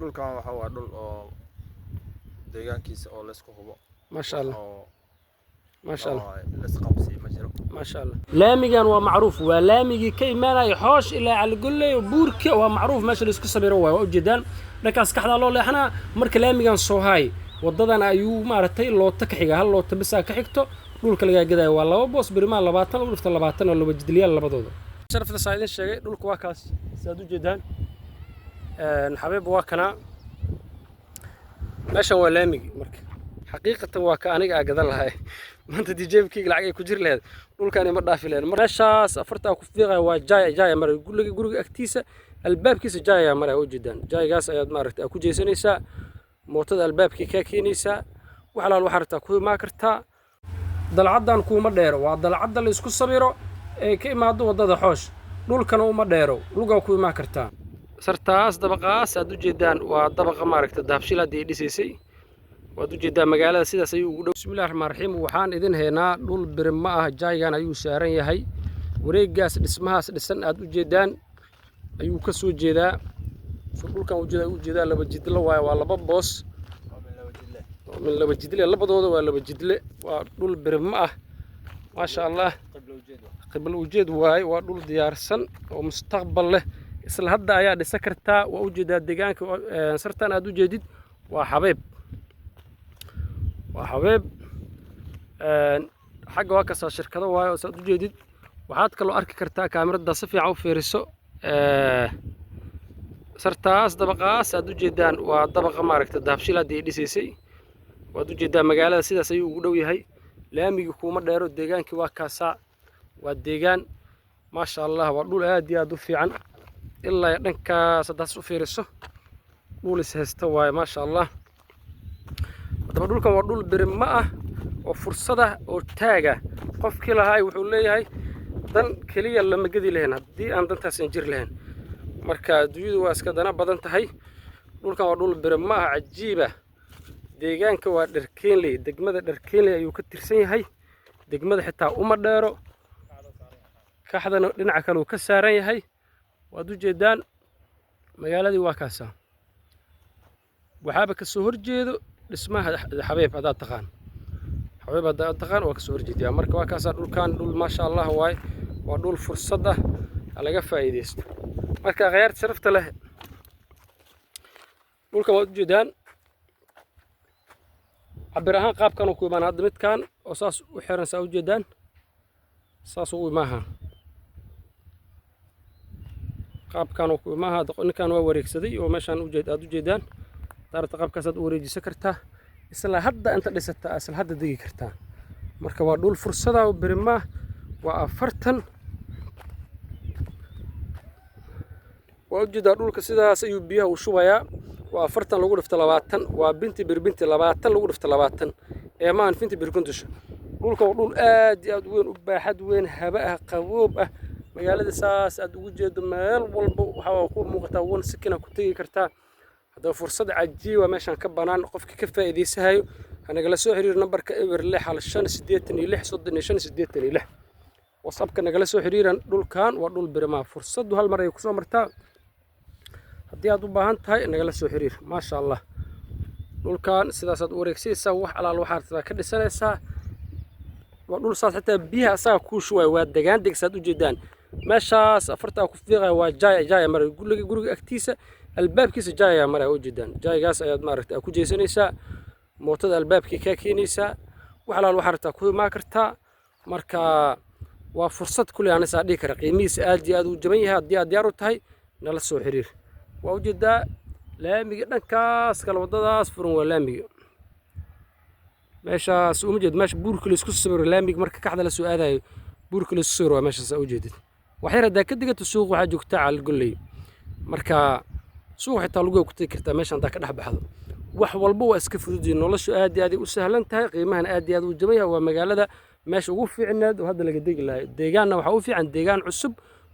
Dhulkan waxa waa dhul oo deegaankiisa oo laysku hubo. Maasha Allah. Oo Maasha Allah. Laisqabsi ma jiro. Maasha Allah. Laamigan waa macruuf, waa laamigii ka imaanaya Xoosh ilaa Caligolley buurka. Waa macruuf meesha laisku sabiro waay. Waa ujeedaan, dhankaas kaxdaa loo leexanaa. Marka laamigan soo haay, wadadan ayuu maaragtay loota ka xiga, hal loota bisaa ka xigto. Dhulka lagaa gadaayo waa laba boos birimaa, 20 lagu dhifto 20, oo laba jidliyaal labadooda. Sharafta saa idin sheegay, dhulka waa kaas saad ujeedaan. Xabeeb waa kanaa, meeshan waa laamigii. Marka xaqiiqatan waa ka aniga aa gadan lahay maanta dii jeebkayga lacag ay ku jiri lahayd, dhulkaani ma dhaafi lahayn. Meeshaas afartaa ku fiiqaya waa jaay, jaaya maray guriga agtiisa, albaabkiisa jaay ayaa maraya. Ujeedaan, jaaygaas ayaad maaragtay ku jeesanaysaa, mootada albaabkii kaa keenaysaa, wax alaal waxaa rabtaa ku imaan kartaa. Dalcaddan kuuma dheero, waa dalcadda la isku sabiro ee ka imaado waddada Xoosh. Dhulkana uma dheero, lugaa ku imaan kartaa. Sartaas dabaqaas aad ujeedaan waa dabaqa maaragta Dahabshiil hadda ay dhisaysay. Waad ujeedaa, magaalada sidaas ayuu ugu dhow. Bismillahi raxmaan raxiim. Waxaan idin haynaa dhul birima ah, jaaygan ayuu saaran yahay. Wareegaas dhismahaas dhisan aad ujeedaan ayuu ka soo jeedaa dhulkan. Ujeeda ujeedaa, laba jidlo waaye, waa laba boos min laba jidle, labadooda waa laba jidle. Waa dhul birima ah, maasha Allah, qibla ujeed waaye. Waa dhul diyaarsan oo mustaqbal leh, isla hadda ayaa dhisan kartaa. Waa ujeedaa deegaanka, sartan aad ujeedid waa Xabeeb, waa Xabeeb. Xagga waa kastaa shirkado waayo saad ujeedid. Waxaad kaloo arki kartaa kaamirada si fiican u fiiriso. Sartaas dabaqaas aad ujeedaan waa dabaqa maaragta Dahabshiil hadda ay dhisaysay. Waad ujeedaa, magaalada sidaas ayuu ugu dhow yahay. Laamigii kuuma dheero, deegaankii waa kaasaa. Waa deegaan, maasha Allah, waa dhul aad iyo aad u fiican. Ilaa dhankaas haddaas u fiiriso, dhul is haysta waaye, maasha Allah. Haddaba dhulkan waa dhul birima ah oo fursad ah oo taaga. Qofkii lahaay wuxuu leeyahay dan keliya lama gedi lahayn haddii aan dantaasan jiri lahayn. Marka adduunyadu waa iska dana badan tahay. Dhulkan waa dhul birima ah cajiiba. Deegaanka waa Dharkeenley, degmada Dharkeenley ayuu ka tirsan yahay. Degmada xitaa uma dheero, Kaxdana dhinaca kale uu ka saaran yahay. Waad ujeedaan, magaaladii waa kaasaa. Waxaaba ka soo horjeedo dhismaha Xabeeb. Haddaad taqaan Xabeeb, haddaad taqaan, waa kasoo horjeediyaa. Marka waa kaasaa dhulkan, dhul maasha Allah waaye, waa dhul fursad ah, ha laga faa'iidaysto. Marka khayaarta sharafta leh, dhulkan waad ujeedaan cabir ahaan qaabkan uu ku imaan. Hadda midkan oo saas u xiran saa ujeedaan, saas u imaaha, qaabkan uu ku imaaha. Ninkan waa wareegsaday oo meeshaan ujeed aad ujeedaan daarta, qaabkaasaad u wareejisan kartaa. Isla hadda inta dhisataa, isla hadda degi kartaa. Marka waa dhul fursada oo berimaa, waa 40. Waa ujeedaa, dhulka sidaas ayuu biyaha u shubayaa. Waa 40 lagu dhifto 20, waa binti birbinti, 20 lagu dhifto 20 ee maan finti birkuntusha. Dhulka waa dhul aad iyo aad u weyn, u baaxad weyn, haba ah, qaboob ah. Magaalada saas aad ugu jeedo, meel walba waxaa ku muuqataa, one second ku tegi kartaa. Haddaba fursad cajiiba meeshaan ka banaan, qofkii ka faa'iidaysahayo ha nagala soo xiriir nambarka 0615863586, WhatsAppka nagala soo xiriiran. Dhulkan waa dhul birimaa, fursaddu hal mar ay kusoo martaa. Haddii aad u baahan tahay, nagala soo xiriir. Maasha Allah, dhulkan sidaasaad u wareegsanaysaa, wax alaal waxaad ka dhisanaysaa. Waa dhul saas xitaa biyaha asaga kuu shubaya. Waa degaan degsaad ujeedaan. Meeshaas afartaa ku fiiqaya waa jaay, jaaya maray guriga agtiisa, albaabkiisa jaay ayaa maraya. Ujeedaan, jaaygaas ayaad maaragtay ku jeesanaysaa, mootada albaabkii kaa keenaysaa, wax alaal waxaa rabtaa ku imaan kartaa. Marka waa fursad kuley anisaa dhihi kara, qiimihiisa aad iyo aad uu jaban yahay. Haddii aad diyaar u tahay, nala soo xiriir. Waa ujeedaa laamiga dhankaas kale, waddadaas furan waa laamiga. Meeshaas uma jeed, meesha buurka laisku sawiro, laamiga marka Kaxda la soo aadayo buurka laisku sawiro waa meeshaas aa ujeedid. Waxyar haddaa ka degato suuq, waxaa joogtaa Caalgolley. Marka suuq xitaa lugaa ku tegi kartaa meesha haddaa ka dhex baxdo. Wax walba waa iska fududyihin, noloshu aad iyo aad ay u sahlan tahay, qiimahan aad iyo aad uu jaban yahay. Waa magaalada meesha ugu fiicneed oo hadda laga degi lahay. Deegaanna waxaa u fiican deegaan cusub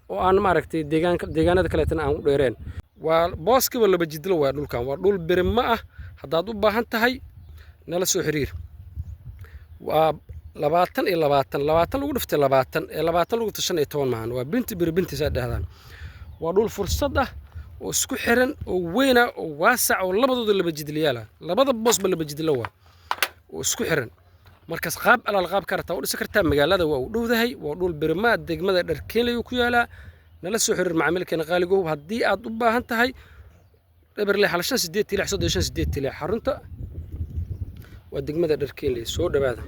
oo aan maaragtay deegaanka deegaanada kaleetana aan u dheereen. Waa booskiba laba jidlo waa. Dhulkan waa dhul birima ah. Haddaad u baahan tahay, nala soo xiriir. Waa 20 iyo 20, 20 lagu dhiftay 20 ee 20 lagu dhiftay 15 maahan, waa binti biri binti saa dhahdaan. Waa dhul fursad ah. Oo isku xiran oo weyna oo waasac oo labadooda laba jidlayaal ah, labada boosba laba jidlo waa oo isku xiran. Markaas qaab alaal qaab ka rabtaa u dhisi kartaa. Magaalada waa u dhowdahay, waa dhul birmaa, degmada Dharkeenley ku yaalaa. Nala soo xiriir, macaamilkeena qaaligow, haddii aad u baahan tahay. 0615 86 35 86. Xarunta waa degmada Dharkeenley. Soo dhowaada.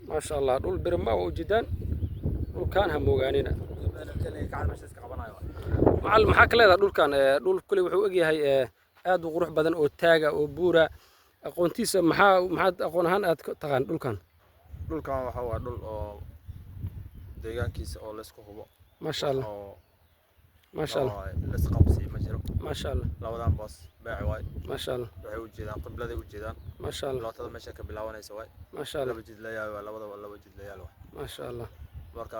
Maasha Allah, dhul birmaa waa ujeedaan. Dhulkaan ha moogaanina. Macallin, maxaa ka leedahay dhulkan? Dhul kule wuxuu egyahay aad u qurux badan oo taaga oo buura. Aqoontiisa maxaad aqoon ahaan aad ka taqaan dhulkan? Dhulkan waxa waa dhul oo deegaankiisa oo laysku hubo. Maasha Allah. Oo Maasha Allah. Laisqabsi ma jiro. Maasha Allah. Labadan boos beec waay. Maasha Allah. Waxay u jeedaan qibladay u jeedaan. Maasha Allah. Lootada meesha ka bilaabanaysa waay. Maasha Allah. Laba jidlayaal waa, labadaba laba jidlayaal waay. Maasha Allah. Marka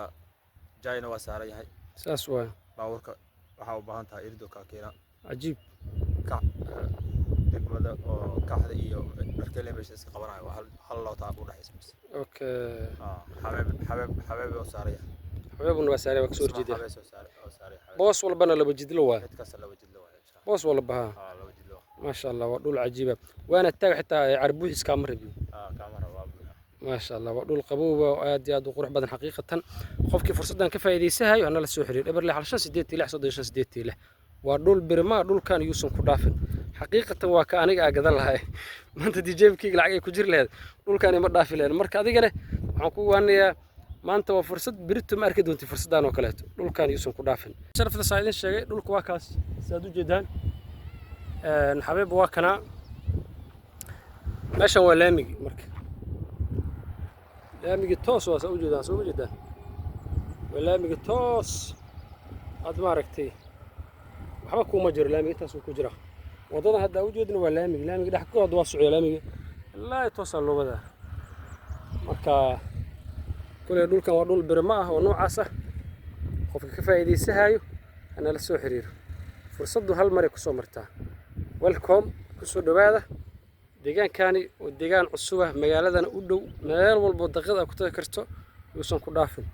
jaayna waa saaran yahay. Saas waay. Baabuurka waxaa u baahan tahay irdo kaa keena. Cajiib. Ka degmada oo Kaxda iyo Dharkele meesha iska qabanayo waa hal lootaa u dhexaysa bis. Xabeeb, Xabeeb, Xabeeb oo saaran yahay. Xabeebuna waa saaray, waa kasoo horjeedaa. Xabeeb soo saaray oo saaray Xabeeb. Boos walbana laba jidlo waay. Mid kasta laba jidlo waay, insha Boos walba ha. Allah. Laba jidlo. Maasha Allah, waa dhul cajiiba, waana taag, xitaa carbuuxis kaama rabiyo. Kaama rabaa buuxa. Maasha Allah, waa dhul qabowba oo aad iyo aad u qurux badan xaqiiqatan. Qofkii fursaddan ka faa'iidaysahayo hanala soo xiriir, 0615 86 35 86. Waa dhul birmaa, dhulkan yuusan ku dhaafin. Xaqiiqatan waa ka aniga aa gadan lahay maanta. Dii jeebkayga lacag ay ku jiri lahayd, dhulkan ima dhaafi lahayn. Marka adigane waxaan ku waanayaa, maanta waa fursad, berito ma arki doonti fursaddan oo kaleeto. Dhulkan yuusan ku dhaafin. Sharafta saa idin sheegay, dhulka waa kaas saad u jeedaan. Xabeeb waa kanaa. Meeshan waa laamigi. Marka laamigi toos waa saa u jeedaan, soo ma jeedaan? Waa laamigi toos. Aad maaragtay, waxba kuuma jiro, laamiga intaasuu ku jira. Waddadan hadda u jeedna waa laamigi. Laamiga dhex ku hadda waa socda laamiga ilaa toosaa loo wadaa. Marka kuley dhulkan waa dhul birma ah oo noocaas ah. Qofka ka faa'iidaysahayo hanala soo xiriiro. Fursaddu hal maray kusoo martaa. Welcome, kusoo dhowaada deegaankani oo deegaan cusub ah, magaaladana u dhow, meel walbo daqiiqad aad ku tagi karto. Yuusan ku dhaafin.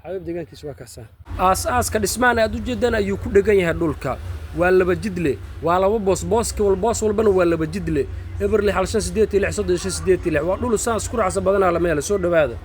Xabiib deegaankiisa waa kaasaa. Aas-aaska dhismahan aad u jeedaan ayuu ku dhegan yahay dhulka. Waa laba jidle, waa laba boos. Booski wal boos walbana waa laba jidle. 0615 86 35 86. Waa dhul saan isku raacsan badanaa lama helo. Soo dhowaada.